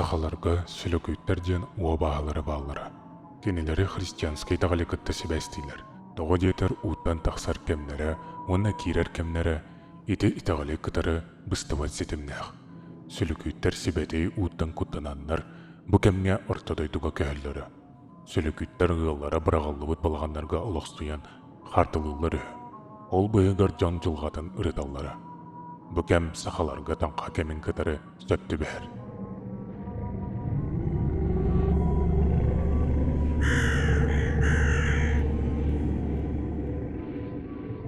Сахаларга сүлүкүүттэр диэн уобаһалара бааллара. Кинилэри христианскай итэҕэли кытта сибээстииллэр. Тоҕо диэтэр ууттан тахсар кэмнэрэ уонна киирэр кэмнэрэ ити итэҕэли кытары быстыбат ситимнээх. Сүлүкүүттэр сибэтиэй ууттан куттананнар бу кэмҥэ орто дойдуга көһөллөрө. Сүлүкүүттэр ыаллара быраҕыллыбыт балаҕаннарга олохсуйан хардылыыллар үһү. Ол быыһыгар дьон дьылҕатын ырыталлара. Бу кэм сахаларга таҥха кэмин кытары сөп түбэһэр.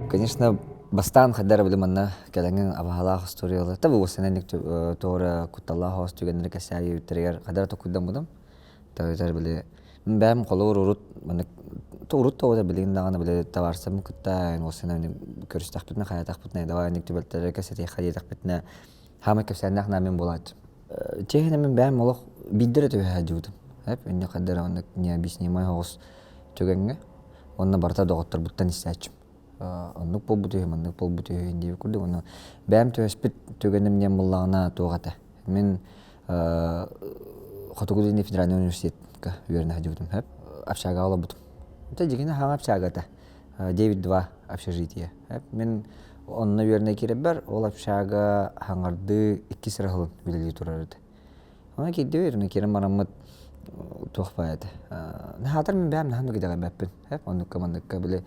Конечно, бастаан хайдар били манна кэлэҥҥин абаһалаах историялар та бугусанан тоҕо кутталлаах оос түгэннэри кэсээйиттэригэр хайдара токуйдаммытым. Таһыытар били мин бэйэм холобур урут маннык урут тоҕо билигин даҕаны били табаарыстарбын кытта уоссанан көрүстэхпитинэ хайаатахпытына давай инник түбэлтэлэри кэпсэтиэххэ диэтэхпитинэ хаамай кэпсээннээх наа мин буолааччы. Чиэһинэ мин бэйэм олох биирдэ эрэ түбэһэ сылдьыбытым. Эп инньэ хайда эрэ оннук необъяснимай соҕус түгэҥҥэ уонна барыта доҕотторбуттан истээччим. Оннук буолбут үһү, маннык буолбут үһү диэбит курдук. Ону бэйэм түбэспит түгэним диэн буоллаҕына туох этэ. Мин Хотугу Илиҥҥи федеральнай университетка үөрэнэ сылдьыбытым сөп. Общагаҕа олорбутум. Это дьиҥинэ хаҥа общага этэ. 9-2 общежитие. Мин онно үөрэнэ киирэрбэр ол общага хаҥардыы иккис эрэ сылын үлэлии турар этэ. Онон киирдибит, онно киирэн бараммыт туох баай этэ. Наһаатар мин бэйэм наһаа оннук итэҕэйбэппин. Оннукка манныкка били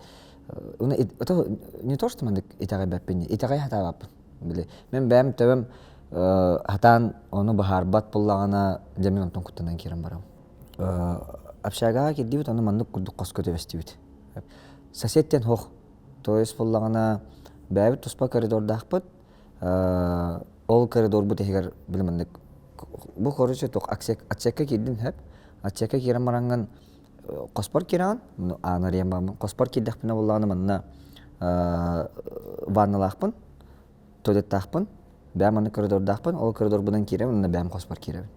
не то что маннык итэҕэйбэппин, итэҕэйэ сатаабаппын. Били мин бэйэм төбөм хатаан ону быһаарбат буоллаҕына, дьэ мин онтон куттанан киирэн барабын. Общагаҕа киирдибит, ону маннык курдук хоско түбэстибит. Сосед диэн суох. То есть буоллаҕына бэйэбит туспа коридордаахпыт, ол коридорбут иһигэр били маннык бу короче туох отсекка киирдим сөп. Отсекка киирэн бараҥҥын хоспор киирэҕин, ааны арыйан бараммын, хоспор киирдэхпинэ буоллаҕына манна ванналаахпын, туалеттаахпын, бэйэм маннык коридордаахпын, ол коридорбунан киирэбин уонна бэйэм хоспор киирэбин.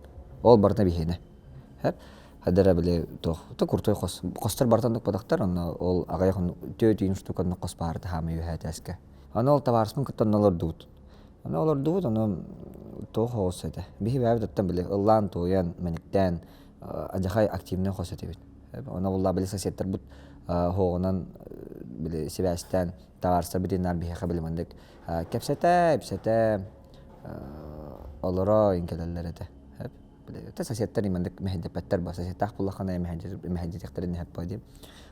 Ол барыта биһиэнэ. Сөп. Хадара били туох куртой хос. Хостор барыта оннук бодохтор, онно ол аҕыйах түөрт штука оннук хос баарыта хаамыы үөһээ этээскэ. Аны ол табаарыспын кытта онно олордубут. Аны олордубут, ону туох оҕус этэ. Биһи бэйэбит оттон били ыллаан-туойан, мэниктээн адьахай активнай хос этибит. Ону булла били соседтарбыт хоҕунан били сибээстээн табаарыстарбыт иннар биһиэхэ били маннык кэпсэтэ, ипсэтэ олоро иҥкэлэллэр этэ. Били соседтар маннык мэһэйдэппэттэр ба соседтаах буллаххына мэһэйдэтиэхтэрин иһэп диэн.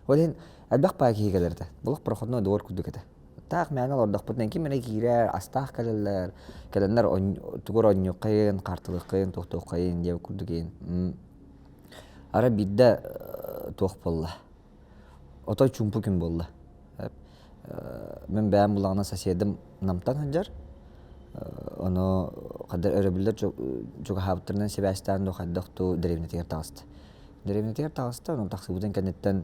Ол иһин элбэх паа киһи кэлэр этэ. Булах проходной двор курдук этэ. Таах мээнэ олордохпутуна ким эрэ киирэр, астаах кэлэллэр, кэлэннэр тугу эрэ оонньуоххайын, хаартылыаххайын, туохтуоххайын диэбит курдук иһин. Арай биирдэ туох буолла? Отой чуумпу күн буолла. Мин бэйэм булаҕына соседым Намтан сылдьар. Ону хайдах өрөбүллэр чугаһаабыттарынан сибээстээн дуу хайдах дуу дэриэбинэтигэр таҕыста. Дэриэбинэтигэр таҕыста, онон тахсыбытын кэнниттэн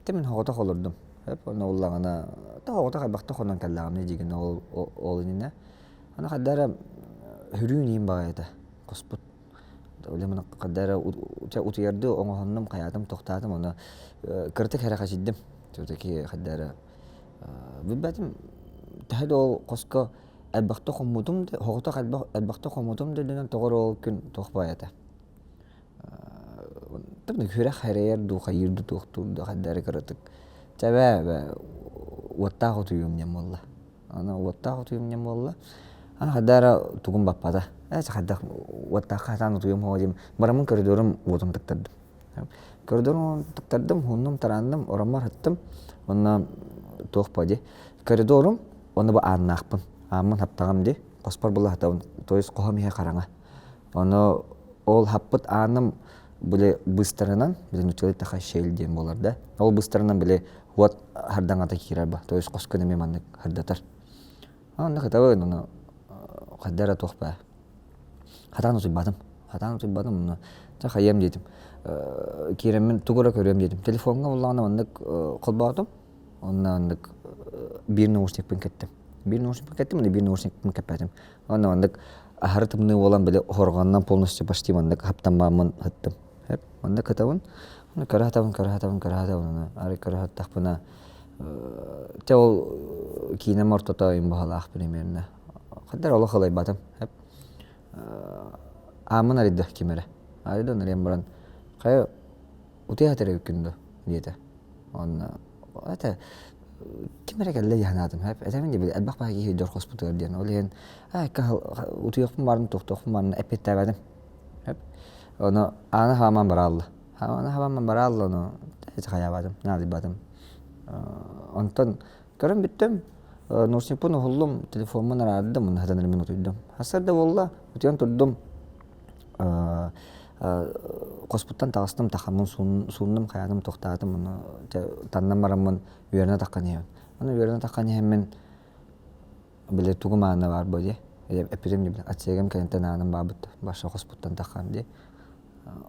Тэ мин соҕотох олордум. Эп онно уллаҕына соҕотох элбэхтэ хонон кэллэҕим дьигин ол ол иннинэ. Аны хайда эрэ хүрүүн иин баҕайыта хоспут. Оле хайда эрэ утуйардыы оҥоһуннум, хайаатым, тохтоотум, ону кыратык сэрэхэчийдим. Все-таки хайда эрэ билбэтим төһө да ол хоско элбэхтэ хоммутум да соҕотох элбэхтэ хоммутум да үрдүнэн тоҕо эрэ ол күн туох баҕайыта Күрэх эрэйэр дуу, хайыыр дуу, туохтуур дуу, хайда эрэ кыратык. Чэ бээ, уоттаах утуйуом диэн буолла. Аны уоттаах утуйуом диэн буолла. Аны хайда эрэ тугум баппата. Ээ чэ хайдах уоттаахха сатаан утуйуом суоҕа диэн бараммын коридорум уотун тыктардым. Коридорум уотун тыктардым, уһуннум, тараанным, ороммор сыттым. Уонна туох буо дии. Коридорум уонна бу ааннаахпын. Ааммын хаптаҕым дии. Хоспор була сытабын. То есть хоһом иһэ хараҥа. Ону ол хаппыт ааным били быстарынан, били нууччалыы таха щель диэн буолар да, ол быстарынан били уот хардаҥата киирэр ба, то есть хоско эмиэ маннык хардатар. Онно хатабын, ону хайда эрэ туох баа. Хатаан утуйбатым, хатаан утуйбатым, онно чэ хайыам диэтим. Киирэммин тугу эрэ көрүөм диэтим. Телефоҥҥа буллаҕына маннык холбоотум, онно маннык биир наушникпын кэттим. Биир наушникпын кэттим, уонна биир наушникпын кэппэтим. Уонна маннык аһары тымныы буолан били хорҕоннон полностью почти маннык хаптаммаммын сыттым. Маннык кытабын, көрө сатабын, көрө сатабын, көрө сатабын, арай көрө саттахпына те ол киинэм ортото им баһалаах примерно. Хаддар олох ылайбатым. Ааммын арыйда ким эрэ. Арыйда арыйан баран хайа утуйа сытар эбиккин дуо диэтэ. Уонна это ким эрэ кэллэ дии санаатым. Этэбин дии элбэх баҕайы киһи дьорҕоспутугар диэн. Ол иһин утуйуохпун баарын туохтуохпун баарын эппиэттээбэтим. Ону ааны хааман бараалла. Ааны хааман бараалла ону хайаабатым, наадыйбатым. Онтон көрөн бүттүм. Наушникпын уһуллум, телефоммун араардым, уонна сытан эрэ мин утуйдум. Сарсыарда буолла, утуйан турдум. Хоспуттан таҕыстым, тахаммын сууннум, хайаатым, тохтоотум, ону таннан бараммын үөрэнэ таххан иһэбин. Ону үөрэнэ таххан иһэммин били тугум аана баар буо дии эппитим дии отсегым кэнниттэн ааным баабыт баша хоспуттан таххан дии.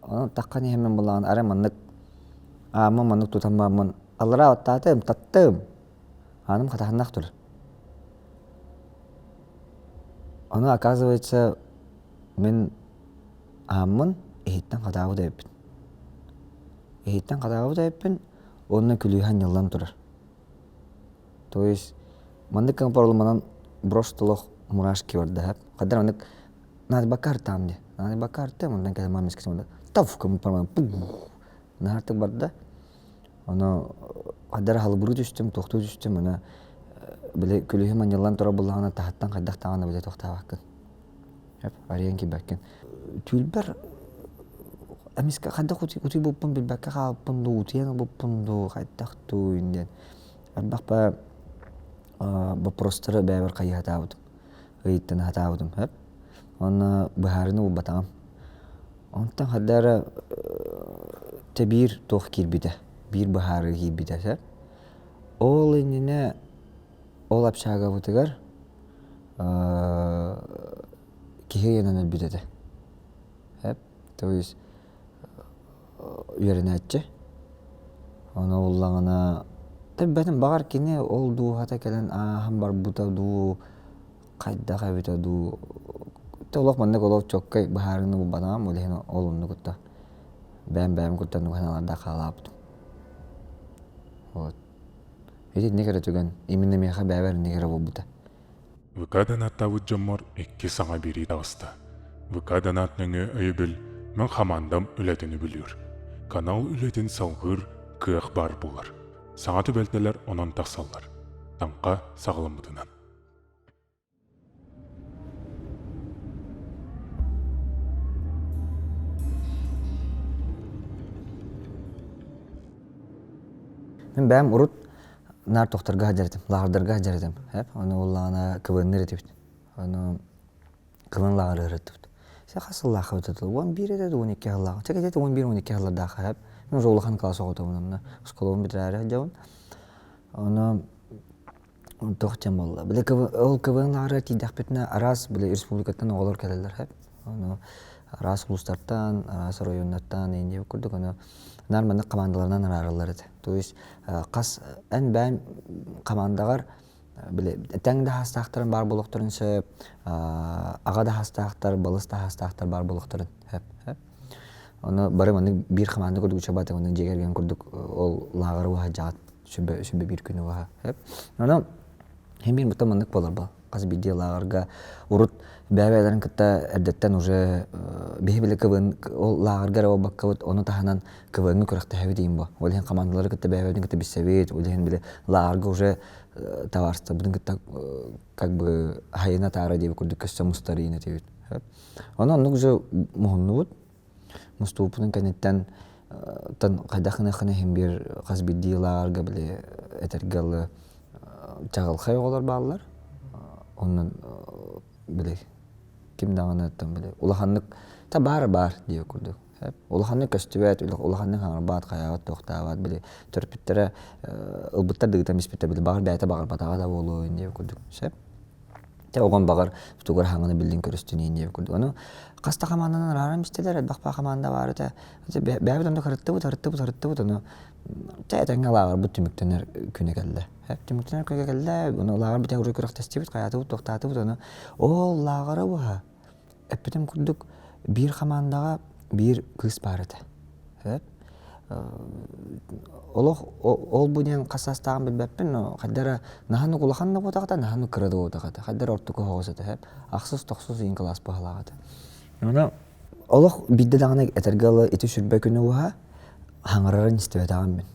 Онон таххан иһэммин булаҕын арай маннык ааммын маннык тутан бараммын аллараа баттаатым, таттым. Ааным хатаһыннаах турар. Ону оказывается мин ааммын иһиттэн хатаабыт эбиппин. Иһиттэн хатаабыт эбиппин уонна күлүүһэ анньыллан турар. То есть маннык манан брошь олох мурашки барда Хаддар маннык наадыбакка артаам дии. Наадыбакка артыам онтон кэлэн мамискасым тав Наһаартык барда. Ону хаддар халыбырыы түстүм, туохтуу түстүм, ону били күлүһүм анньыллан турар буоллаҕына таһыттан хайдах даҕаны били туохтаабаккын. Арыйан киирбэккин. Түүлбэр эмискэ хайдах утуйбуппун билбэккэ хаалбыппын дуу, утуйан ылбыппын дуу, хайдах дуу диэн элбэх ба боппуруостары бэйэбэр хайыһатаабытым, ыйыттан аһатаабытым. Уонна быһаарыыны булбатаҕым. Онтон хайда эрэ дьэ биир туох киирбитэ, биир быһаарыы киирбитэ сөп. Ол иннинэ ол общагабытыгар киһи ыйанан өлбүт этэ. Сөп. То есть үөрэнээччи. Ону буллаҕына билбэтим баҕар кини ол дууһата кэлэн ааһан барбыта дуу, хайдах эбитэ дуу олох маннык олох чоккай быһаарыыны булбатаҕым ол иһин ол онну кытта бэйэм бэйэм кытта оннук санаалардаах хаалаабытым вот итинник эрэ түгэн именно миэхэ бэйэбэр инник эрэ буолбута ВК донаттаабыт дьоммор икки саҥа биэрии таҕыста. ВК донат нөҥүө өйөбүл мин хамаандам үлэтин үбүлүүр. Канал үлэтин салгыыр кыах баар буолар. Саҥа түбэлтэлэр онон тахсаллар. Таҥха саҕаламмытынан. Мин бэйэм урут наар тохторго сылдьар этим, лааҕырдарга сылдьар этим. Ону буоллаҕына КВН-ныр этибит. Ону КВН лааҕыры ыһырыттыбыт. Хас сыллаахха эбитэ 11 этэ 12 сыллаах. Чэ где-то 11-12 сыллардаахха. Мин уже улахан класс оҕотобун онно. Оскуолабын бүтэрээри сылдьабын. Ону Туох диэн буолла, били ол КВН лааҕырыгар тиийдэхпитинэ араас били республикаттан оҕолор кэлэллэр сөп. Ону араас улуустартан, араас оройуоннартан индия курдук ону наар маннык хамаандаларынан араараллар этэ. То есть хас эн бэйэҥ хамаандаҕар били тэҥ да саастаахтарын баар буолуохтарын сөп, аҕа да саастаахтар, балыс да саастаахтар баар буолуохтарын сөп. Ону бары маннык биир хамаанда курдук учабат, онно дьиэ кэргэн курдук ол лааҕыры уһаадьаҕыт сүбэ сүбэ биир күнү уһа. Ону иһин биир бутта маннык буолар бу. Хас биирдии лааҕырга урут бэйэ-бэйэлэрин кытта эрдэттэн уже биһи били КВН ол лааҕырга эрэ буолбаккабыт, ону таһынан КВН-ҥа күрэхтэһэбит иһин бу. Ол иһин хамаандалары кытта бэйэ-бэйэбитин кытта билсэбит, ол иһин били лааҕырга уже табаарыстарбытын кытта как бы хайына таара диэбит курдук көссө мустар иин этибит. Ону оннук же муһуннубут. Мустубуппутун кэнниттэн тан хайдах гыныаххына иһин биир хас биирдии лааҕырга били этэргэ дылы чаҕылхай оҕолор бааллар. Онон били ким даҕаны оттон били улаханнык та баара баар диэх курдук. Улаханнык көстүбэт, улаханнык хаҥарбат, хайаабат, туохтаабат били төрөппүттэрэ ылбыттар да ыытан испиттэр били баҕар бэйэтэ баҕарбатаҕа да буолуо диэх курдук. Сөп. Чэ оҕом баҕар тугу эрэ хаҥаны биллин көрүстүн иин диэбит курдук. Ону хас да хамаанданан арааран истилэр, элбэх баа хамаанда баар этэ. Бэйэбит онно харыттыбыт, харыттыбыт, харыттыбыт, ону чэ этэҥҥэ лааҕырбыт түмүктэнэр күнэ кэллэ. Түмүктэнэр күнэ кэллэ, ону лааҕыр бүтэ уже күрэхтэстибит, хайаатыбыт, туохтаатыбыт, ону ол лааҕыра быһа Эппитим курдук, биир хамаандаҕа биир кыыс баар этэ. Сөп. Олох ол-бу диэн хас саастааҕын билбэппин, но хайда эрэ наһаа улахан да буотах этэ, наһаа кыра да буотах этэ. Хайда эрэ ортоку оһоҕос этэ, сөп. Ахсыс, тохсус ыйын кылаас быһалаах этэ. Ону. Олох биирдэ даҕаны этэргэ дылы ити сүрбэ күнү уһа хаҥарарын истибэтэҕим мин.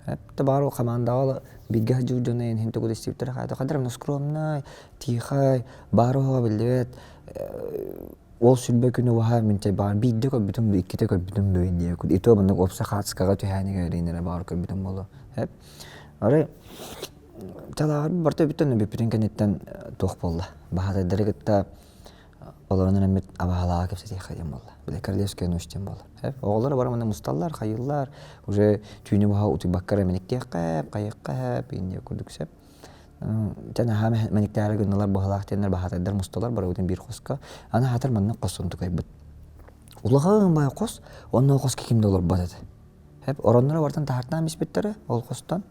Эптэ баар ол хамаандаҕа бииргэ сылдьыбыт дьоно иһин тугу да истибиттэрэ хаата хадыр скромнай, тихай, баар оһоҕо биллибэт ол сүрбэ күнү уһа мин чэй баҕар биирдэ көрбүтүм дуу, иккитэ көрбүтүм дуу диye и то маннык уопсай хаацкаҕа түһээнигэр эрэ баҕар көрбүтүм буолуо. Арай Талааҕар барыта бүттэн бүппүтүн кэнниттэн туох буолла? Баһаатайдары кытта олорон эрэммит абаһалааҕа кэпсэтиэххэ диэн буолла. Били королевская ночь диэн буолла. Оҕолор бары манна мусталлар, хайыыллар, уже түүнү быһа утуйбакка эрэ мэниктиэххэ, хайыахха, инде курдук сөп. Дьэ наһаа мэниктээри гыннылар быһалаах диэннэр баһаатайдар мусталар барыбытын биир хоско. Аны аатар маннык хос онтукайбыт. Улахан бай хос, онно хоско ким да олорбот этэ. Хэп оронноро бартан таһартаан испиттэрэ ол хостон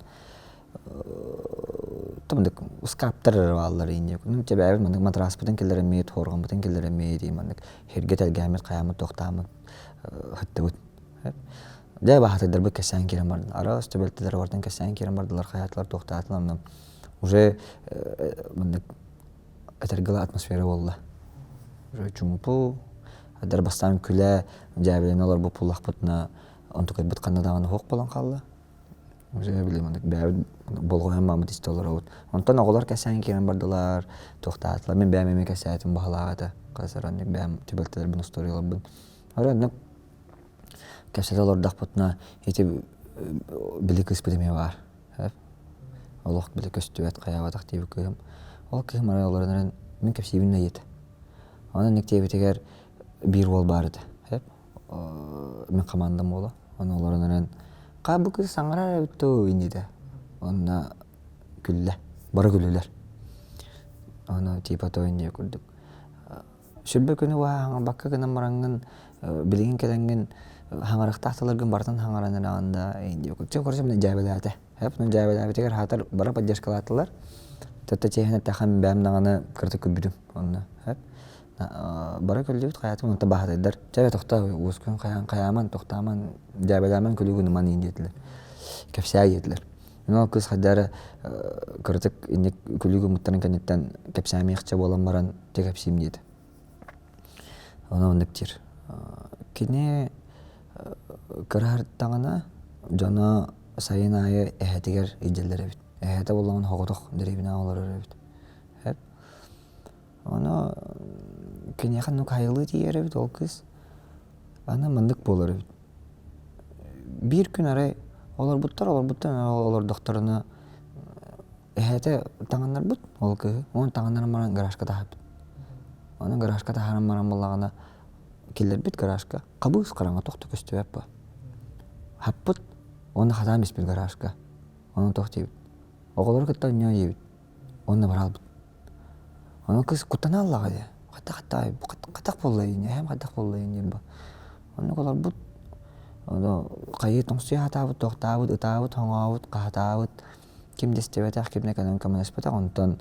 маннык ыскааптар эрэ бааллар инньэ ну чэбээбит маннык матраспытын киллэрэммит хуорҕаммытын киллэрэммит маннык сиргэ тэлгээммит хайааммыт туохтааммыт сыттыбыт дьэ баһаатайдарбыт кэссээн киирэн бардылар араас түбэлтэлэр бартан кэссээн киирэн бардылар хайаатылар туохтаатылар онно уже маннык этэргэ атмосфера буолла уже чуҥпу Адар бастаан күлэ дьээбэлэнэ олорбут буоллахпытына онтукайбыт ханна даҕаны суох буолан хаалла Уже били маннык бэйэбит болҕойон мааммыт истэ олоробут. Онтон оҕолор кэсээн киирэн бардылар, туохтаатылар. Мин бэйэм эмиэ кэсээтим баһылаах этэ. Хас эрэ оннук бэйэм түбэлтэлэрбин, устуоруйаларбын. Ары оннук кэпсэтэ олордохпутуна ити били кыыспыт эмиэ баар. Олох били көстүбэт, хайаабатах диэбит кыыһым. Ол кыыһым арай олорон эрэн мин кэпсиибин да диэтэ. Онон инник диэбитигэр биир уол баар этэ. Мин хамаандам уола. Ону олорон эрэн хаа бу кыыс саҥарар эбит дуу иннитэ. Онно күллэ. Бары күллүлэр. Ону типа то инниэ курдук. Сүрбэ күнү уһаа хаҥарбакка гынан бараҥҥын билигин кэлэҥҥин хаҥарыахтаах тылларгын барытын хаҥаран эрэҕин да инниэ курдук. Чэ короче дьээбэлээтэ. Эп дьээбэлээбитигэр хаатар бары поддержкалаатылар. Төттө чиэһин эттэххэ бэйэм даҕаны кыратык күлбүтүм онно. Бары күллүбүт хайаатым онто баһатайдар чэ тохтоо уоскуйун хайаан хайааман тохтоомон дьээбэлээмэн күлүү гыныман иин диэтилэр кэпсээ диэтилэр ол кыыс хайда эрэ кыратык инник күлүү гыммыттарын кэнниттэн кэпсээмиэхчэ буолан баран чэ кэпсиим диэтэ ону оннук диир кини кыраһартаҕына дьоно сайын аайы эһэтигэр илдьэллэр эбит эһэтэ буоллаҕына соҕотох дэриэбинэҕэ олорор эбит Ону киниэхэ оннук хайалыы тиийэр эбит ол кыыс. Аны маннык буолар эбит. Биир күн арай олорбуттар олорбуттар олордохторуна эһээтэ таҥыннарбыт ол кыыһы. Уонна таҥыннаран баран гаражка таһаарбыт. Ону гаражка таһааран баран буоллаҕына киллэрбит гаражка хабыыс хараҥа туох да көстүбэт буо. Хаппыт уонна хатаан биспит гаражка. Ону туох диэбит. Оҕолору кытта оонньоо диэбит. Уонна бараалбыт. Ону кыыс куттана аллаҕа дии. Хайдах хайдах буолла ини, эһэм хайдах буолла ини диэн Оннук олорбут. Ону хайыы тоҥсуйа сатаабыт, туохтаабыт, ытаабыт, хоҥообут, хаһатаабыт. Ким да истибэтэх, ким да кэлэн көмөлөспөтөх. Онтон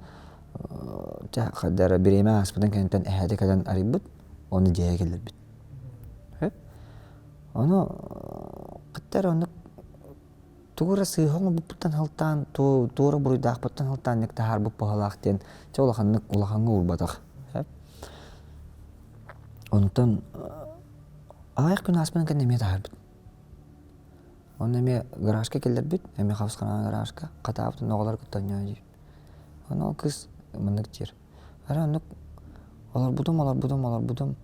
чэ хайда эрэ бириэмэ ааспытын кэнниттэн эһээтэ кэлэн арыйбыт, ону дьиэҕэ киллэрбит. Ону кытта эрэ оннук тугу эрэ сыыһа оҥорбуппуттан сылтаан, туора буруйдаахпыттан сылтаан таһаарбыт быһыылаах диэн чэ улаханнык улахаҥҥа уурбатах. Онтон аҕыйах күн ааспытын кэннэ эмиэ таһаарбыт. Онно эмиэ гаражка киллэрбит, эмиэ хабыс-хараҥа гаражка, хатаабытын оҕолору кытта оонньоо диир. Ону ол кыыс маннык диир: «Арай оннук олорбутум, олорбутум, олорбутум,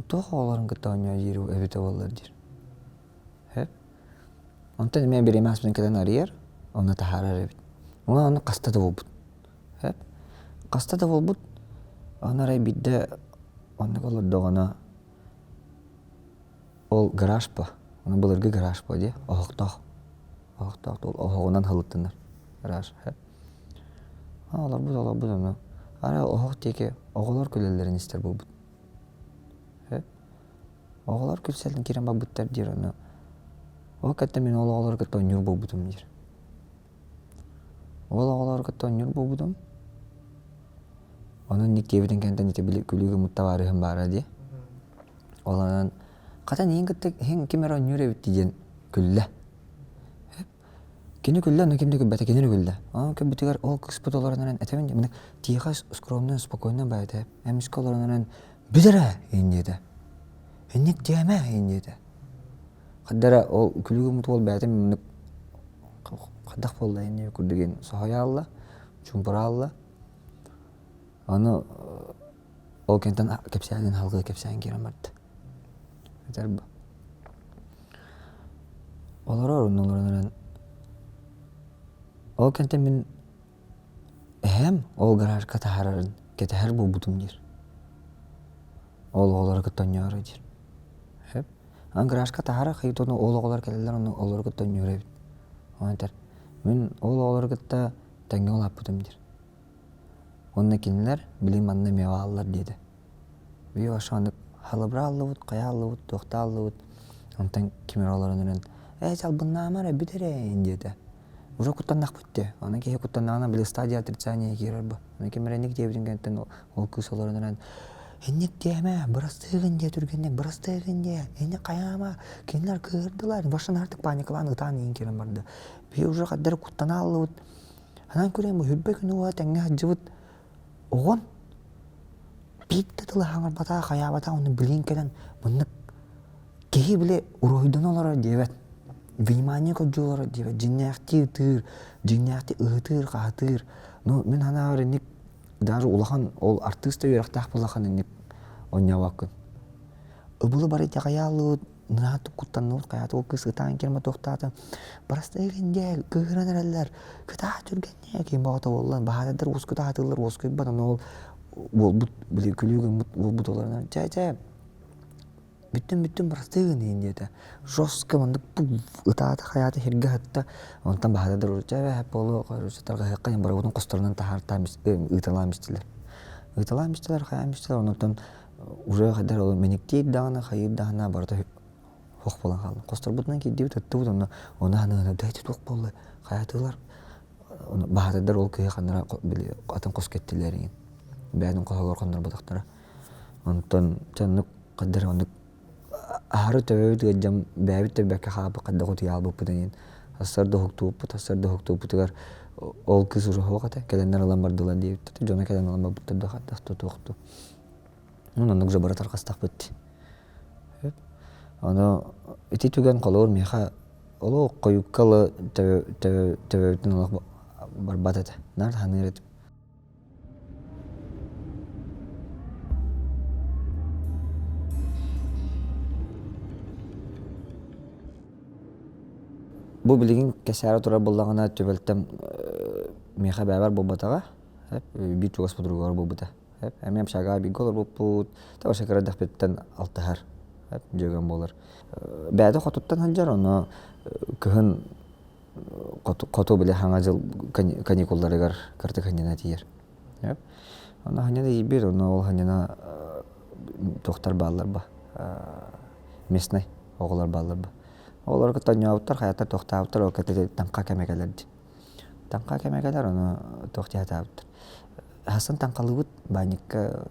туох оҕолорун кытта оонньоо диир эбитэ буоллар» диир. Онтон эмиэ бириэмэ ааспытын кэлэн арыйар, онно таһаарар эбит. Уонна ону хаста да буолбут. Хаста да буолбут, ону арай биирдэ оннук олордоҕуна ол гараж по, ону былыргы гараж по дии, оһохтоох. Оһохтоох ол оһоҕунан һылыттанар гараж. Олорбут олорбут ону. Арай оһох диэки оҕолор күлэллэрин истэр буолбут. Оҕолор күлсэллэн киирэн барбыттар диир ону ол кытта мин ол оҕолору кытта оонньуур буолбутум диир. Ол оҕолору кытта оонньуур буолбутум. Онон инник диэбитин кэнниттэн ити били күлүү гыммыт табаарыһым баара дии. Ол онон хата эйигин кытта иһин ким эрэ оонньуур эбит диэн күллэ. Кини күллэ, ону ким да күлбэтэ, кини эрэ күллэ. Онон күлбүтүгэр ол кыыспыт олорон эрэн этэбин дии, тихо, скромно, спокойно баайта. Эмискэ олорон эрэн бүтэрэ диэтэ. Инник диэмэ иһин диэтэ. Хайдара ол күлүгүм уол бэйэтэ маннык хайдах буолла инни курдугин соһуйаалла, чуумпураалла. Аны ол кэнтэн кэпсээнин халгыы кэпсээн киирэн барда. Этэр бу. Олорор онно олорон эрэн ол кэнтэн мин эһэм ол гаражка таһаарарын кэтэһэр буолбутум диир. Ол оҕолору кытта оонньоору диир. Сөп. Аны гаражка таһаара хайыт ону ол оҕолор кэлэллэр ону олору кытта оонньуур эбит. Ону этэр мин ол оҕолору кытта тэҥҥэ улааппытым диир. Уонна кинилэр билигин манна эмиэ бааллар диэтэ. Биир ошоонук халыбыра аллыбыт, хайа аллыбыт, туохта аллыбыт. Онтон ким эрэ олорон эрэн ээ чалбыннаама эрэ бүт эрэ диэтэ. Уже куттаннахпыт дии. Аны киһи куттаннаҕына били стадия отрицания киирэр бу. Аны ким эрэ инник диэбитин кэнниттэн ол кыыс олорон эрэн инник диэмэ, бырастыыгын диэ түргэнник, бырастыыгын диэ, инник хайаама, кинилэр кыыһырдылар, башын артык паникалаан ытаан иин киирэн барда. Биһи уже хаддары куттана аллыбыт. Анан көрөм бу хүрбэ күнү уола тэҥҥэ сылдьыбыт оҕом биир да тылы хаҥарбатах, хайаабатах, ону билин кэлэн маннык киһи били уруһуйдана олорор диэбэт, внимание көрдүү олорор диэбэт, дьиҥнээхтии ытыыр, дьиҥнээхтии ыһытыыр-хаһытыыр. Ну мин санаабар инник даже улахан ол артыыс да үөрэхтээх буоллаххына инник оонньообоккун. Ыбылы бары итэҕэйэ наһаа куттанныбыт хайаата ол кыыс ытаан киирэн туохтаата барастыгын дьэ кыыһыран эрэллэр кытаа түргэннэ ким баҕата буолла баһаардар уоскута аһатыллар уоскуйбат ону ол уолбут били күлүү гыммыт уолбут олорон чэ чэ бүттүм бүттүм барастыгын иһин диэтэ жестко маннык ытаата хайаата сиргэ сытта онтон баһаардар чэ эбээһэп буолуо тарҕаһыахха барыбытын хосторунан таһаартаан ыыталаан истилэр ыыталаан истилэр хайаан истилэр онтон уже хайдах ол мэниктиир даҕаны хайыыр даҕаны барыта суох буолан хаалла. Хосторбутунан киирдибит, ыттыбыт онно ону аныгына да ити туох буолла хайатыылар баһаатайдар ол кыһы ханнара били атын хос кэттилэр игин бэйэтин хоһугар хоннорботохторо. Онтон чэ оннук хайдах оннук аһары төбөбүт ыалдьан бэйэбит да бэркэ хаалбыт хайдах утуйаалбыппыт иһин сарсыарда уһуктубуппут сарсыарда уһуктубуппутугар ол кыыс уже суох этэ кэлэннэр ылан бардылар диэбиттэр дьоно кэлэн ылан барбыттар да хайдах да туох дуу Оннук же бары тарҕастахпыт дии. Ону ити түгэн холобур миэхэ олох хойукка ыла төбөбүтүн олох барбат этэ. Наар саныыр этим. Бу билигин кэсээри турар буоллаҕына түбэлтэм миэхэ бэйэбэр буолбатаҕа, биир чугас подругалар буолбута. Эмиэ общагаҕа бииргэ олорбуппут, вообще кыра эрдэхпиттэн алтыһар дьүөгэм буолар. Бэйэтэ хотуттан сылдьар, ону кыһын хоту били хаҥа дьыл каникулларыгар кырдьык ханньана тиийэр. Ону ханньана тиийбит, ону ол ханньана туохтар бааллар ба местный оҕолор бааллар ба. Оҕолору кытта оонньообуттар, хайаттар туохтаабыттар, ол кытта таҥха кэмэ кэлэр дии. Таҥха кэмэ кэлэр, ону туох дии сатаабыттар. Хасан таҥхалыыбыт баанньыкка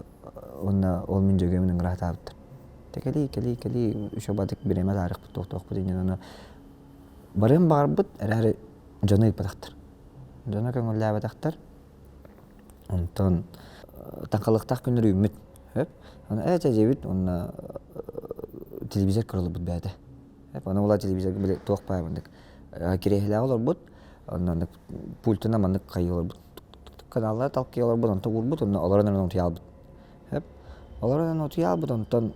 уонна ол мин дьөгүөмүн ыҥыра сатаабыттар. Тэ кэлии, кэлии, кэлии, еще бадык бириэмэ таарыахпыт туохтуохпут иннин ону барыан баҕарбыт эрээри дьону ыыппатахтар. Дьоно көҥүллээбэтэхтэр. Онтон таҥхалыахтаах күннэр үүммүт. Сөп. Аны ээ чэ диэбит уонна телевизор көрө бэйэтэ. Аны була телевизорга били туох баар маннык кириэһилэҕэ олорбут, онно маннык пультунан маннык хайыы олорбут каналлары талкыйа олорбут, онтон уурбут, онно олорон эрэн утуйаалбыт. Сөп. Олорон эрэн утуйаалбыт, онтон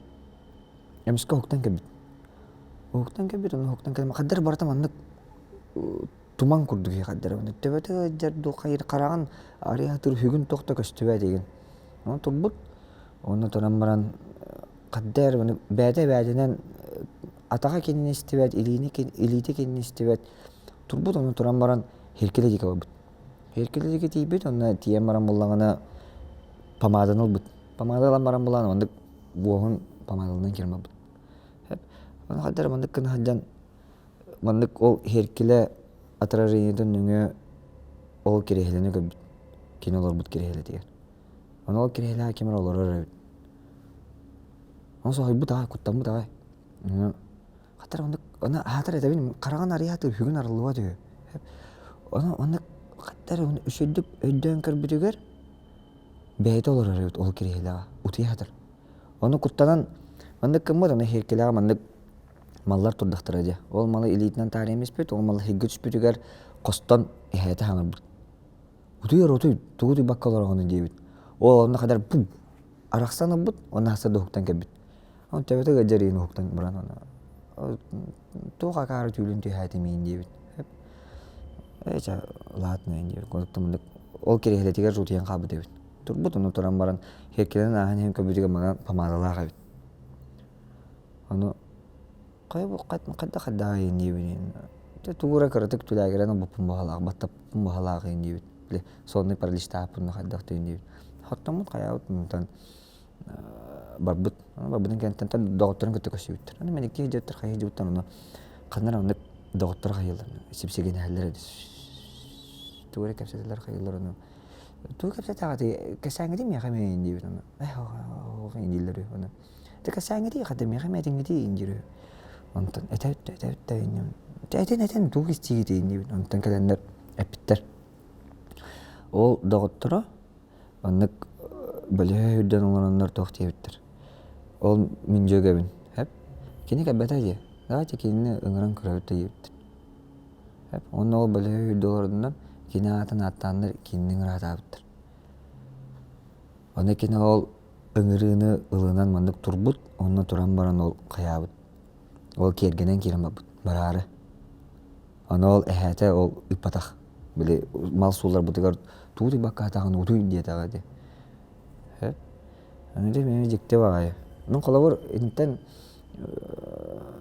эмискэ уһуктан кэлбит. Уһуктан кэлбит, онно уһуктан кэлэн хаддар барыта маннык туман курдук иһи хаддар маннык төбөтө ыалдьар дуу хайыр хараҕын арыйа сатыыр үһүгүн туох да көстүбэт игин. Онон турбут, онно туран баран хадда эрэ маннык бэйэтэ бэйэтинэн атаҕа кинини истибэт, илиини илиитэ кинини истибэт турбут онно туран баран Хиркилэ диэки барбыт. Хиркилэ диэки тиийбит, онно тиийэн баран буллаҕына помаданы ылбыт. Помада ылан баран булан оннук буоһун помадалынан киирэн барбыт. Ону хайда эрэ маннык гына сылдьан маннык ол Хиркилэ отражениетын нөҥүө ол кириэһилэни көрбүт. Кини олорбут кириэһилэтигэр. Ону ол кириэһилэҕэ ким эрэ олорор эбит. Ону соһуйбут аҕай, куттаммыт аҕай. Хатар оннук ону аһатар этэбин хараҕын арыйаат үһүгүн арыллыбат үһү. Ону оннук хаттар үчүгдүк өйдөөн көрбүтүгэр бэйэтэ олорор эбит ол кириэһилэҕэ утуйа сытар. Ону куттанан Маннык гыммыт, аны сиэркилэҕэ маннык маллар турдахтара дии. Ол малы илиитинэн таарыйан испит, ол малы сиргэ түспүтүгэр хостон эһээтэ хаҥырбыт. Утуйар утуй, тугу утуйбакка олороҕун диэбит. Ол онно хадar пум арахсан ылбыт, уонна хаса да уһуктан кэлбит. Оны төбөтө ыалдьар иин уһуктан баран аны туох акаары түүлүн түһээтим иин диэбит. Ээ чэ ладно диэбит. Курдук ол кириэһилэтигэр утуйан хаалбыт эбит. Турбут ону туран баран сиэркилэнэн ааһан иһэн көрбүтүгэр манан помадалаах эбит. Ону хайа бу хайдах хайдаҕай иин диэбин дьэ тугу эрэ кыратык түлээгирэн ылбыппын баҕалаах баттаппын баҕалаах иин диэбит. Били сонный параличтаахпын хайдах да иин диэбит. Хоттоммут хайаабыт онтон барбыт. Барбытын кэнниттэн доҕотторун кытта көрсүбүттэр. Аны мин икки сылдьыбыттар хайа сылдьыбыттар ону ханна эрэ оннук доҕоттор хайыыллар сипсигинэһэллэр эбит. Тугу эрэ кэпсэтэллэр хайыыллар ону тугу кэпсэтэҕитий кэсээҥҥитий миэхэ эмиэ диэбит ону э дииллэр үһү ону ты кэсээҥҥитий хата миэхэ эмиэ этиҥҥитий диир үһү онтон этэ бүттэ этэ бүттэ этин этин тугу истиигитий диэбит онтон кэлэннэр эппиттэр ол доҕотторо Маннык бөлөһө үрдэн олороннор туох диэбиттэр. Ол мин дьүөгэбин, һэп. Кини кэлбэтэ дии. Давайте кинини ыҥыран көрөбүт да диэбиттэр. Һэп. Уонна ол бөлөһө үрдэ олордунан кини аатын ааттааннар кинини ыҥыраатаабыттар. Аны кини ол ыҥырыыны ылынан маннык турбут, онно туран баран ол хайаабыт. Ол киэргэнэн киирэн барбыт, бараары. Аны ол эһээтэ ол ыыппатах. Били мал суулларбытыгар тугу утуйбакка сатаҕын утуй диэтэҕэ ити. Сөп. Аны дьэ эмиэ дьикти баҕайы. Ну холобур итинтэн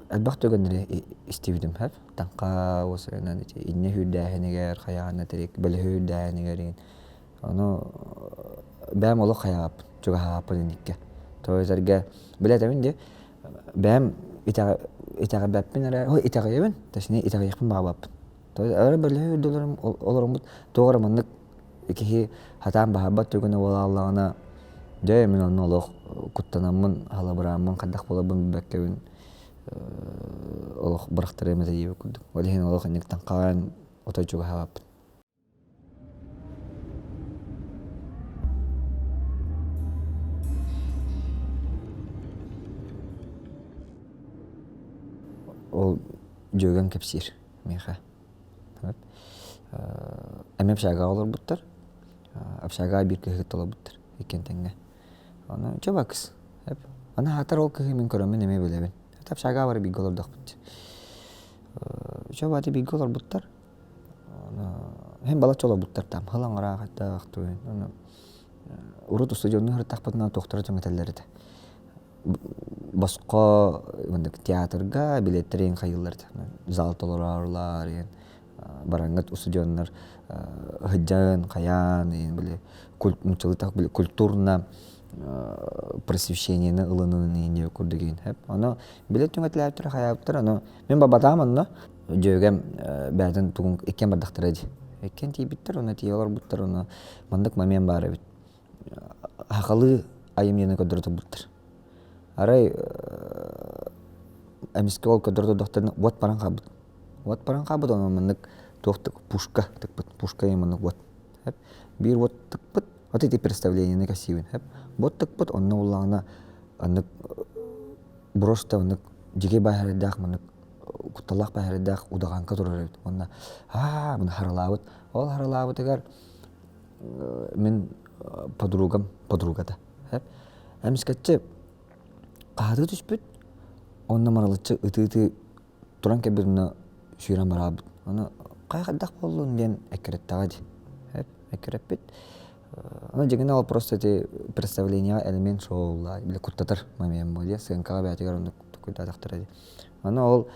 элбэх түгэннэри истибитим сөп. Таҥха уосайынан ити инньэ сүүрдээһинигэр, хайаҕына тэрик, бөлөһү үрдээһинигэр игин. Ону бэйэм олох хайаҕаппын, чугаһааппын инниккэ. То этэргэ билэ этэбин дии бэйэм итэҕэйбэппин эрэ, ой итэҕэйэбин, точнее итэҕэйиэхпин баҕарбаппын. Эрэ бөлөһү үрдүлэрим олороммут туох эрэ маннык киһи сатаан баһарбат түгэнэ буолааллаҕына дьэ мин онно олох куттанаммын, халабырааммын, хайдах буоларбын билбэккэбин олох бырахтарыам этэ диэбит курдук. Ол иһин олох инниктэн хаан отой чугаһаабаппын. Ол дьүөгэм кэпсиир миэхэ. Эмиэ общагаҕа олорбуттар. Общагаҕа биир кыыһы кытта олорбуттар иккиэн тэҥҥэ. Ону чубакс. Аны аатар ол кыыһы мин көрөммүн эмиэ билэбин. Общагаҕа бары бииргэ олордохпут. Чубаты бииргэ олорбуттар. Һин балачча олорбуттар там хыл аҥараах туйун ону урут устудьуоннуу сырыттахпытына туохтара түҥэтэллэр этэ босхо маннык театрга билиэттэрин хайыыллар этэ зал толорорлар иһин бараҥҥыт устудьуоннар сылдьан хайаан иһин били нууччалыы культурно просвещениены ылынын иһин курдук иһин ону билиэт түҥэтэлээбиттэр хайаабыттар ону мин барбатаҕым онно Дьүөгэм бэйэтин тугун иккиэн бардахтара дии. Иккиэн тиийбиттэр, уонна тиийэ олорбуттар, уонна маннык момент баар эбит. Сахалыы айымньыны көрдөрө турбуттар. Арай эмискэ ол көрдөрө турдахтарына уот баран хаалбыт. Уот баран хаалбыт, онон маннык туох пушка тыкпыт, пушка диэн маннык уот. Биир уот тыкпыт, вот эти представлениены кэпсиибин. Уот тыкпыт, онно буллаҕына аннык просто маннык дьикэй бааһырдаах маннык кутталлаах баһаардаах удаҕаҥка турар эбит уонна аа муну харалаабыт ол харалаабытыгар мин подругам подругата эмискэччи хаһытыы түспүт онно марылыччы ытыы-ытыы туран кэлбит онно сүүрэн бараабыт ону хайа хайдах буоллун диэн эккирэттэҕэ дии эккирэппит Ону дьиҥинэ ол просто ити представлениеҕа элемент шоу били куттатар момент буолуо сыаҥкаҕа бэйэтигэр оннук толкуйдаатахтара дии. Аны ол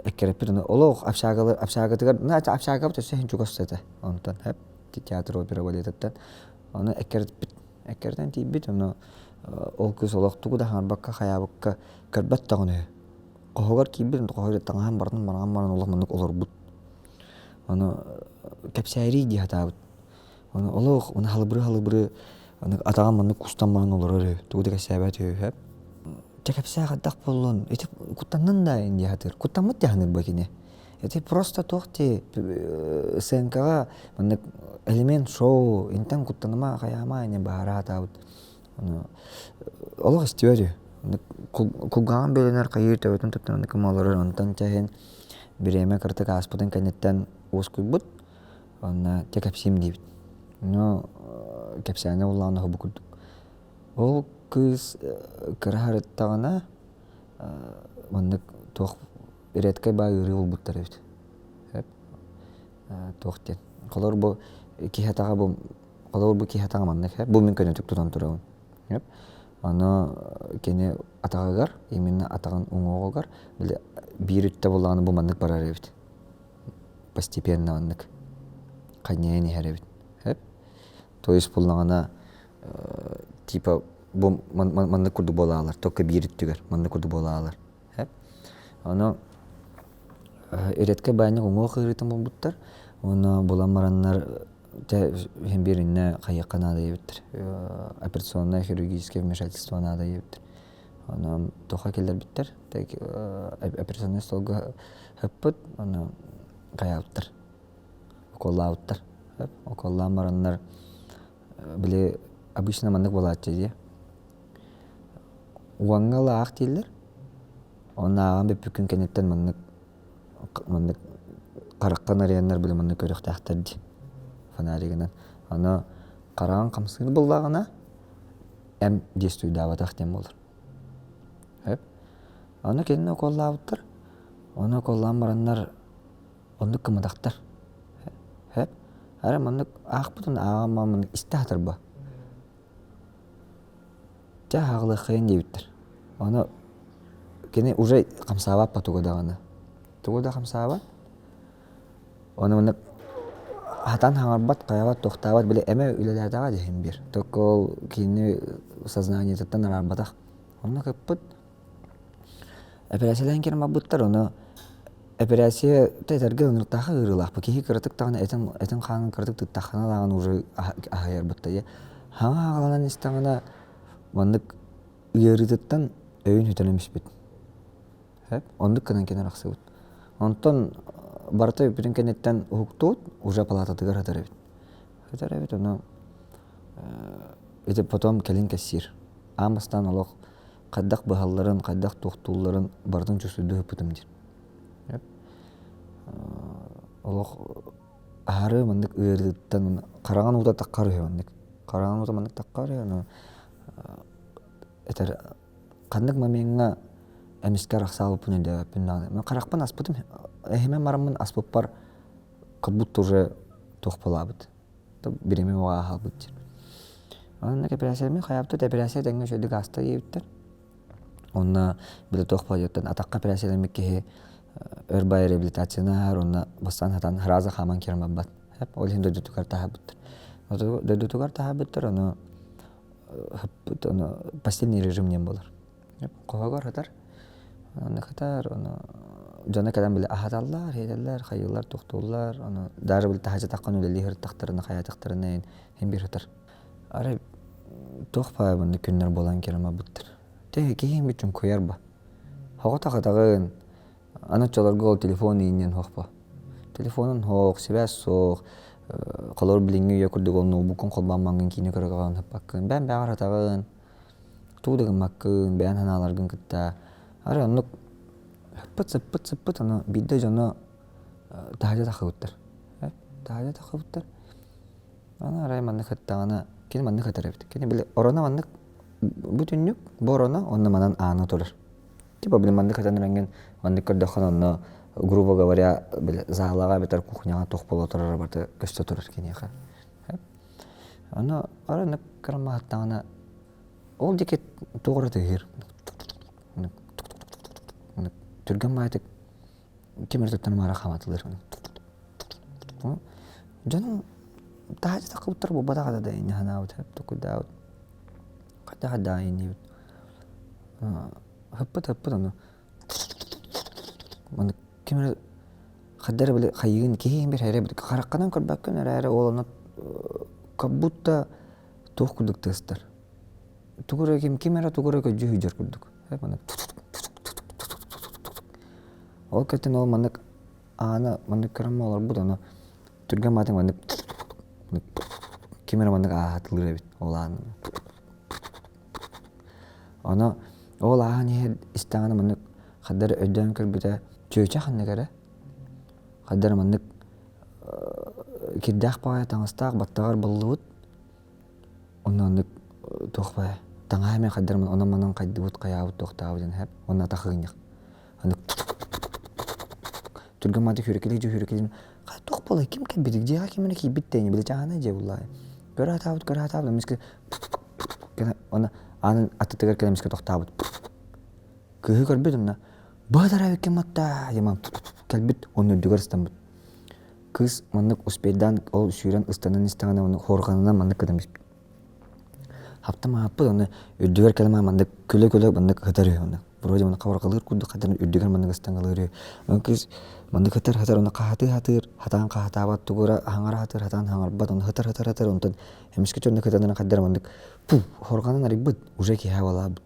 эккирэппит ону олох общагалы общагатыгар ну общагабыт өссө иһин чугас этэ онтон хэп театр опера балетыттан ону эккирэтпит эккирэтэн тиийбит ону ол кыыс олох тугу да хаҥарбакка хайаабыкка көрбөт даҕаны үһү хоһугар киирбит хоһугар таҥаһын барытын бараҕан баран олох маннык олорбут ону кэпсээрий дии сатаабыт Ону олох уна халыбыры-халыбыры аны атаҕым маннык кустан баран олорор үһү, тугу да кэпсээбэт үһү сөп. Чэ кэпсээ хайдах буоллун, ити куттаннын да дии сатыыр. Куттаммыт дии саныыр бу кини. Ити просто туох дии сценкаҕа маннык элемент шоу интэн куттаныма хайаама ини баара сатаабыт. Ону олох истибэт үһү. Кулгааҕын бүөлэнэр хайыы төбөтүн туттан олорор онтон чэһин бириэмэ кыратык ааспытын кэнниттэн уоскуйбут уонна дьэ кэпсиим диэбит. Ну кэпсээнэ буллаҕына бу курдук. Ол кыыс кыра сырыттаҕына маннык туох редкэй баай ыарыы булбуттар эбит. Туох диэн. Холобур бу киһи атаҕа бу холобур бу киһи атаҕа маннык бу мин көнөтүк тутан турабын. Ону кини атаҕыгар, именно атаҕын уҥуоҕугар били биир өттө буоллаҕына бу маннык барар эбит. Постепенно маннык ханньайан иһэр эбит. То есть буллаҕына типа бу маннык курдук буолаалар, только биир өттүгэр маннык курдук буолаалар. Ону редкэй баанньык уҥуох ыарыытын булбуттар. Уонна булан бараннар Дьэ, иһин биир иннэ хайыахха наада диэбиттэр. Операционное хирургическое вмешательство наада диэбиттэр. Онон туохха киллэрбиттэр, операционнай столга ыппыт, ону хайаабыттар, уколлаабыттар. Уколлаан бараннар, били обычно маннык буолааччы дии. Уоҥҥа ылаах дииллэр, онно ааҕан бүппүккүн кэнниттэн маннык маннык хараххын арыйаннар били маннык көрүөхтээхтэр дии фонаригынан. Аны хараҕын хамсыыр буоллаҕына эм действуйдаабатах диэн буолар. Сөп. Аны кинини уколлаабыттар. Ону уколлаан бараннар оннук гымматахтар. Сөп. Арай маннык аахпытын ааҕан маннык истэ сатарба. Чэ, аҕылыаххайын диэбиттэр. Ону кини уже хамсаабат тугу даҕаны. Тугу да хамсаабат. Ону маннык хатан хаҥарбат, хайабат, туохтаабат, били эмэ үлэлээтэҕэ дьиһин биир. Только ол кини сознаниетыттан араарбатах. Онно кыппыт. Эпэрээссийэлээн киирэн барбыттар, ону эпэрээссийэ этэргэ ынырыктаахха ыарыылаахпыт. Киһи кыратык даҕаны этин этин хаанын кыратык тыттаххына даҕаны уже аһыйарбыт да Хаҥа аҕаланан истэҕинэ маннык ыарыытыттан өйүн сүтэрэн испит. Оннук гынан кэлэн арахсыбыт. Онтон барыта бүппүтүн кэнниттэн уһуктубут, уже палататыгар сытар эбит. Сытар эбит, ону ити потом кэлин кэпсиир. Аан бастаан олох хайдах быһалларын, хайдах туохтуулларын барытын чувствуйдуу сыппытым диир. Олох аһары маннык ыарыыттан хараҥан уута таххар үһү маннык. Хараҥан уута маннык таххар үһү, ону этэр ханнык момеҥҥа эмискэ арахсаабыппын өйдөөбөппүн даҕаны. Мин харахпын аспытым, эһимэн бараммын аспыппар как будто уже туох буолаабыт. Бириэмэ уоҕа хаалбыт диир. Онно эпэрээссийэми хайаабыт эпэрээссийэ тэҥҥэ үчүгэйдик ааста диэбиттэр. Онно били туох буолуоттан атахха эпэрээссийэлэммит киһи өр баай реабилитацияны ааһар уонна бастаан сатаан сразу хааман киирэн барбат. Ол иһин дойдутугар таһаарбыттар. Дойдутугар таһаарбыттар, ону ону постельный режим диэн буолар. Хоһогор сытар, онно сытар, ону дьоно кэлэн били аһаталлар, иһитэллэр, хайыыллар, тохтууллар, ону даже били таһырдьа таххан үлэлии сырыттахтарына, хайаатахтарына иһин биир сытар. Арай туох баай маннык күннэр буолан кэлэн барбыттар. Тэ киһи бүтүн куйар ба. Хоҕо-тахатаҕын, аны оччолорго ол телефон иинньэн суох Телефонун суох, сибээс суох, холобур билиҥҥи үйэ курдук ол ноутбуккун холбоон маҥҥын киинэ көрө көҕөн сыппаккын, бэйэм бэйэҕэр сытаҕын, тугу да гыммаккын, бэйэҥ санааларгын кытта. Арай оннук сыппыт, сыппыт, сыппыт, ону биирдэ дьоно таһырдьа тахсыбыттар. Таһырдьа тахсыбыттар. Аны арай маннык сыттаҕына, кини маннык сытар эбит. Кини били ороно маннык бу түннүк, бу ороно уонна манан аана турар. Типа били маннык сытан эрэҥҥин маннык көрдөххүнэ онно грубо говоря били залаҕа эбэтэр кухняҕа туох буола турара барыта көстө турар киниэхэ. Ону арай оннук кырамаһыттаҕына ол диэки туох эрэ тыаһыыр. Түргэн баайытык ким эрэ туттан маара хааматылар. Дьонум таһааччы таххыбыттар буолбатах да инньэ санаабыт токуйдаабыт. Хайдах да инниибит. Хыппыт хыппыт ону Маннык ким эрэ хайда эрэ били хайыгын киһи иһин бир эрэ хараххынан көрбөккүн эрээри ол ону как будто туох курдук тыастар. Тугу эрэ ким ким эрэ тугу эрэ көрдүү сылдьар курдук. Маннык Ол кэнниттэн ол маннык ааны маннык көрөн олорбут ону түргэн баҕайытык маннык ким эрэ маннык ааһатылыыр эбит ол ааны. Ону. Ол ааһан иһэр истэҕинэ маннык хаддар өйдөөн көрбүтэ чүөчэ ханнык эрэ хаддар маннык кирдээх баҕайы таҥастаах баттаҕар баллыбыт онно оннук туох баайа таҥаһа эмиэ хайдар онон-манан хайдыбыт хайаабыт туохтаабыт диэн иһэр уонна атах ыгынньах Аны түргэн мааты хүрүкэлии дьүһүрүкэлии хай туох буолай ким кэлбит дьиэҕэ ким эрэ киирбит дэни били чааһынай дьиэ буллаҕай көрө сатаабыт көрө сатаабыт эмискэ уонна аанын аттытыгар кэлэн эмискэ тохтообут кыыһы көрбүт онно баатара эбиккин матта диэн кэлбит уонна үрдүгэр ыстаммыт кыыс маннык успейдаан ол сүүрэн ыстанан истэҕинэ уонна хуорҕанынан маннык гынан испит Хаптам аһаппыт уонна үрдүгэр кэлэн маннык күлэ-күлэ маннык ыһытар үһү онно. Вроде маннык хабарҕалыыр курдук хатан үрдүгэр маннык ыстаҥалыыр үһү. Ону кыыс маннык ытар ытар уонна хаһатыы сатыыр, хатаан хаһатаабат, тугу эрэ хаҥара сатыыр, хатаан хаҥарбат, уонна ытар ытар ытар онтон эмискэ чонно кытанан хайдар маннык пу хорҕанан арыйбыт, уже киһи абалаабыт.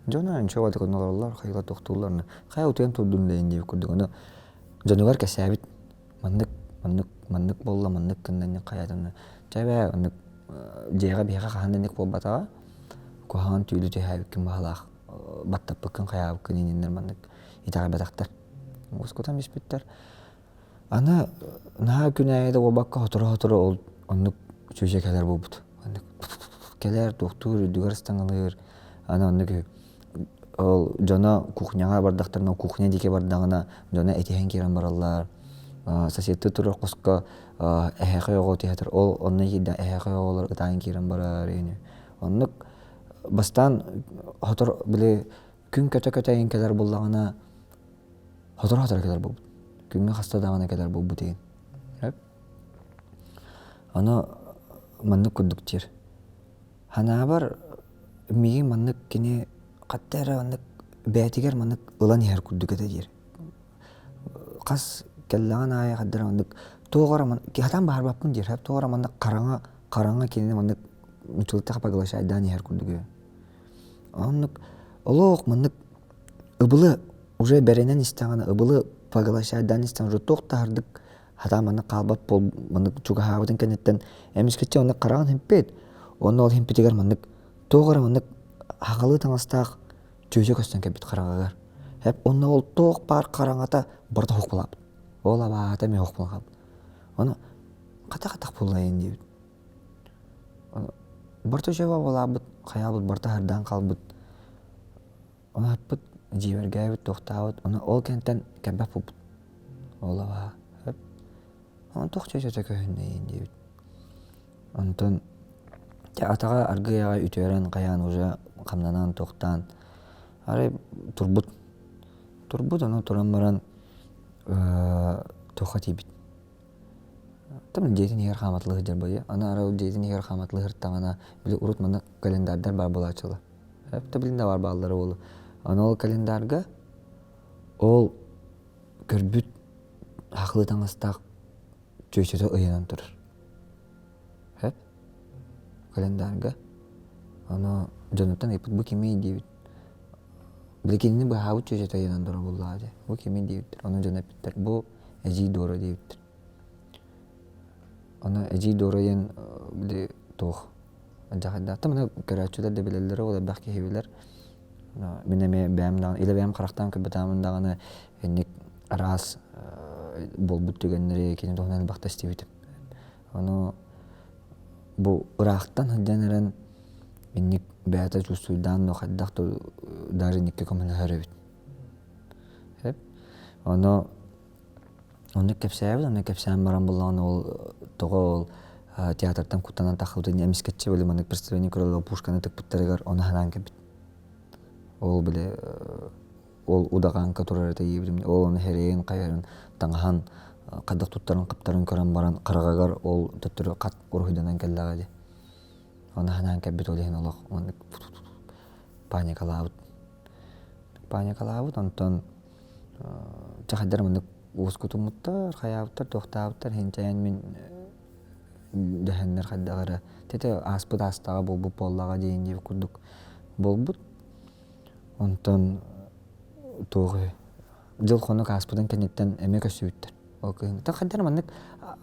Дьоно ничего так олороллор, хайыла тохтууллар, хайа утуйан турдун да диэбит курдук. Ону дьонугар кэсээбит маннык маннык маннык буолла маннык гынна хайатын чэ бээ оннук дьиэҕэ биһиэхэ хаһан да инник буолбатаҕа куһаҕан түүлү түһээбиккин баһылаах баттаппыккын хайаабыккын инниннэр маннык итэҕэйбэтэхтэр уоскутан биспиттэр аны наһаа күн аайы да буолбакка сотору-сотору ол оннук чүчэ кэлэр буолбут оннук кэлэр туохтуур үрдүгэр ыстаҥалыыр аны оннук Ол дьоно кухняҕа бардахтарына кухня диэки бардаҕына дьоно этиһэн киирэн бараллар. Соседтыы турар хоско эһээхэй оҕо түһэтэр ол онно киирдэ эһээхэй оҕолор ытаан киирэн барар ини. Оннук бастаан хотор били күн көтө-көтө иһин кэлэр буоллаҕына сотору-сотору кэлэр буолбут. Күҥҥэ хаста даҕаны кэлэр буолбут игин. Ону маннык курдук диир. Ханаабар миигин маннык кини хатта эрэ маннык бэйэтигэр маннык ылан иһэр курдук этэ диир. Хас кэллэҕин аайы хаддара маннык туох эрэ хатаан баһарбаппын диир туох эрэ маннык хараҥа хараҥа кинини маннык нуччалыттах поглощайдаан иһэр курдук үһү. Оннук олох маннык ыбылы уже бэринэн истэҕинэ ыбылы поглощайдаан истэҕинэ уже туох да аһардык хатаан маннык хаалбат буол маннык чугаһаабытын кэнниттэн эмискэччи оннук хараҕын химпит уонна ол химпитигэр маннык туох эрэ маннык хахалыы таҥастаах чүөчэ көстөн кэлбит хараҕыгар эп онно ол туох баар хараҥата барыта суох буолаабыт ол абаата эмиэ суох буолан хаалбыт ону хата-хатах буоллайын диэбит барыта үчүгэй буолаабыт хайаабыт барыта хардаан хаалбыт Ону дьиибэргээбит, туохтаабыт, ону ол кэнтэн кэлбэт буолбут. Ол абаа Ону туох чүөчэтэ көһүннэйин диэбит. Онтон дьэ атаҕа аргыый аҕай үтүөрэн хайаан уже хамнанан туохтаан арай турбут. Турбут ону туран баран туохха тиийбит. Там дьиэтин иһигэр хааматылыы сылдьар буолуо. Аны арай ол дьиэтин иһигэр хааматылыы сырыттаҕына били урут маннык календардар баар буолааччылар. Эптэ билин да баар бааллара буолуо. Аны ол календарга ол көрбүт хахлыы таҥастаах чүөчэтэ ыйанан турар. Эп календарга. Ону дьонуттан ыйыппыт бу кимий диэбит. Били кинини быһаабыт чүөчэтэ ыйанан турар буоллаҕа дии. Бу кимий диэбиттэр. Ону дьоно эппиттэр бу эдьиий Дора диэбиттэр. Ону эдьиий Дора диэн били туох дьаһайдааттым аны көрөөччүлэр да билэллэрэ ол элбэх киһи билэр. Мин эмиэ бэйэм даҕаны илэ бэйэм харахтаан көрбөтөҕүм даҕаны инник араас буолбут түгэннэри кини туһунан элбэхтэ истибитим. Ону бу ыраахтан сылдьан эрэн инник бэйэтэ чувствуйдаан да хайдах да даже инникке көмөлөһөр эбит. Ону Оннук кэпсээбит, онно кэпсээн баран буллаҕына ол тоҕо ол театртан куттанан таххыбытын эмискэччи били маннык представление көрөллөр пушканы тыкпыттарыгар ону санаан кэлбит. Ол били ол удаҕаҥка турар этэ диэбитим ол ону эрэйин хайарын таҥаһын хайдах туттарын хаптарын көрөн баран хараҕыгар ол төттөрү хат уруһуйданан кэллэҕэ дии. Ону санаан кэлбит ол иһин олох маннык паникалаабыт. Паникалаабыт онтон чахайдар маннык уоскутуммуттар, хайаабыттар, туохтаабыттар иһин мин дэһэннэр хайдах эрэ тете ааспыт аастаҕа буолбут буоллаҕа диэн диэбит курдук буолбут. Онтон туох дьыл-хонук ааспытын кэнниттэн эмиэ көстүбүттэр. Ол кыһын хайдах эрэ маннык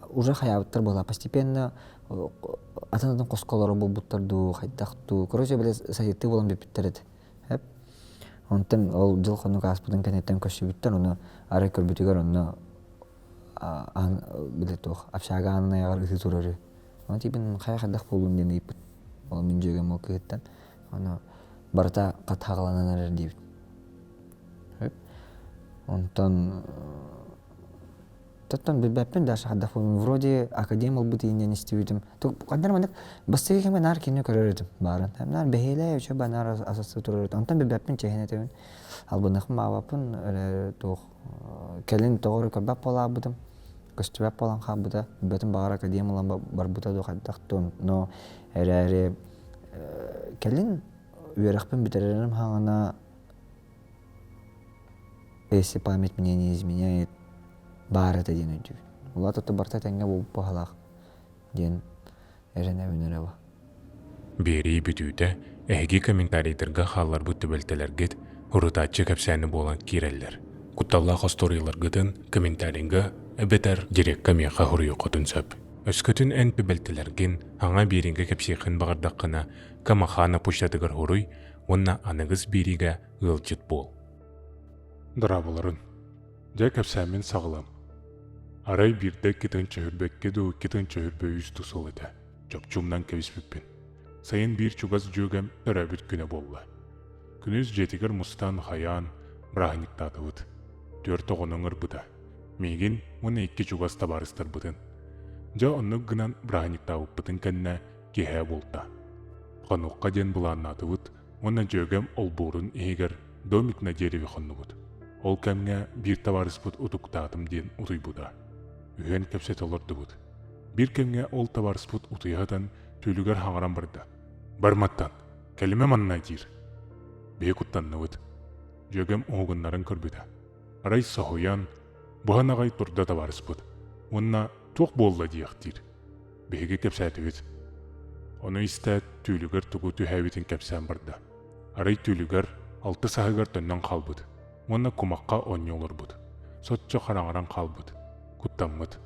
уже хайаабыттар буолла постепенно атын-атын хоско олорор буолбуттар дуу, хайдах дуу. Короче, били сайыттыы буолан бүппүттэр этэ. Онтон ол дьыл хонук ааспытын кэнниттэн көрсүбүттэр, ону арай көрбүтүгэр онно аан били туох общага аанын айаҕар ытыы турар үһү. Ону тиийбин хайа хайдах буоллун диэн ыйыппыт. Ол мин дьүөгэм ол кыһыттан. Ону барыта хат хаҕаланан эрэр диэбит. Онтон Тоттон билбэппин даже хайдах вроде академ ылбыт ииннэн истибитим. Ханна маннык бастакы кэмҥэ наар кинини көрөр этим баарын. Наар бэһиэлэй үчүгэй наар асасыы турар этим. Онтон билбэппин чэһин этэбин. Албыннахпын маабаппын эрэ туох кэлин тоҕо эрэ көрбөт буолаабытым. Көстүбэт буолан хаалбыта. Билбэтим баҕар академ ылан барбыта дуу хайдах дуу. Но эрээри кэлин үөрэхпин бүтэрэрим хаҥана Если память мне не изменяет, баар этэ диэн өйдүүбүн. Улаат ото барыта тэҥҥэ буолбут баһылаах диэн эрэнэбин эрэ ба. Биэрии бүтүүтэ эһиги комментарийдарга хаалларбыт түбэлтэлэргит урутааччы кэпсээни буолан киирэллэр. Кутталлаах остуоруйаларгытын комментарийга эбэтэр дирекка миэхэ суруйуоххутун сөп. Өскөтүн эн түбэлтэлэргин хаҥа биэриигэ кэпсиэххин баҕардаххына, Камахана почтатыгар суруй уонна аныгыс биэриигэ ыалдьыт буол. Дорооболорун. Дьэ кэпсээммин саҕалыам. Арай биирдэ иккитин чөһүрбэккэ дуу, иккитин чөһүрбэ үс дуу сыл этэ. Чопчу умнан кэбиспиппин. Сайын биир чугас дьүөгэм төрөөбүт күнэ буолла. Күнүс дьиэтигэр мустан хайаан бырааһынньыктаатыбыт. Түөрт оҕону ыҥырбыта. Миигин уонна икки чугас табаарыстарбытын. Дьэ оннук гынан бырааһынньыктаабыппытын кэннэ киэһэ буолта. Хонуохха диэн былааннаатыбыт уонна дьүөгэм олбуорун иһигэр домик на дереве хоннубут. Ол кэмҥэ биир табаарыспыт утуктаатым диэн утуйбута. Үһүөн кэпсэтэ олордубут. Биир кэмҥэ ол табаарыспыт утуйа сытан түүлүгэр хаҥаран барда. «Барматтан, кэлимэ манна» диир. Биһи куттанныбыт. Дьүөгэм уһугуннаран көрбүтэ. Арай соһуйан, буһан аҕай турда табаарыспыт. Уонна туох буолла диэхтиир. Биһиги кэпсээтибит. Ону истээт, түүлүгэр тугу түһээбитин кэпсээн барда. Арай түүлүгэр алтыс аһыгар төннөн хаалбыт уонна кумахха оонньуу олорбут. Соччо хараҥаран хаалбыт, куттаммыт.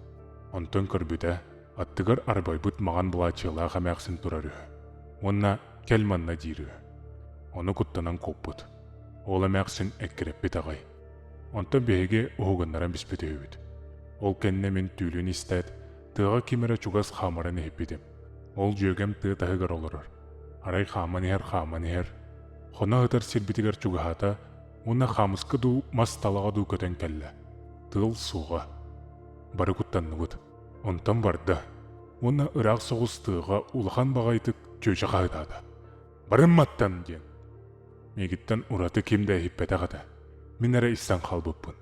Онтон көрбүтэ, аттыгар арбайбыт маҕан былаачыйалаах эмээхсин турар үһү уонна кэл манна диир үһү. Ону куттанан куоппут. Ол эмээхсин эккирэппит аҕай. Онтон биһиги уһугуннаран биспит үһүбүт. Ол кэннэ мин түүлүн истээт, Тыаҕа ким эрэ чугас хаамарын иһиппитим. Ол дьүөгэм тыа таһыгар олорор. Арай хааман иһэр, хааман иһэр. Хоно сытар сирбитигэр чугаһаата уонна хаамыска дуу, мас талаҕа дуу көтөн кэллэ. Тыал суоҕа. Бары куттанныбыт. Онтон барда. Уонна ыраах соҕус тыаҕа улахан баҕайытык чүөчэ хаһыытаата. «Барын маттан!» диэн. Миигиттэн ураты ким да иһиппэтэх этэ. Мин эрэ истэн хаалбыппын.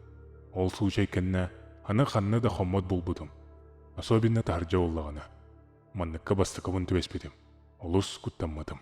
Ол случай кэннэ аны ханна да хоммот буолбутум. Особенно таһырдьа буоллаҕына. Манныкка бастакыбын түбэспитим. Олус куттаммытым.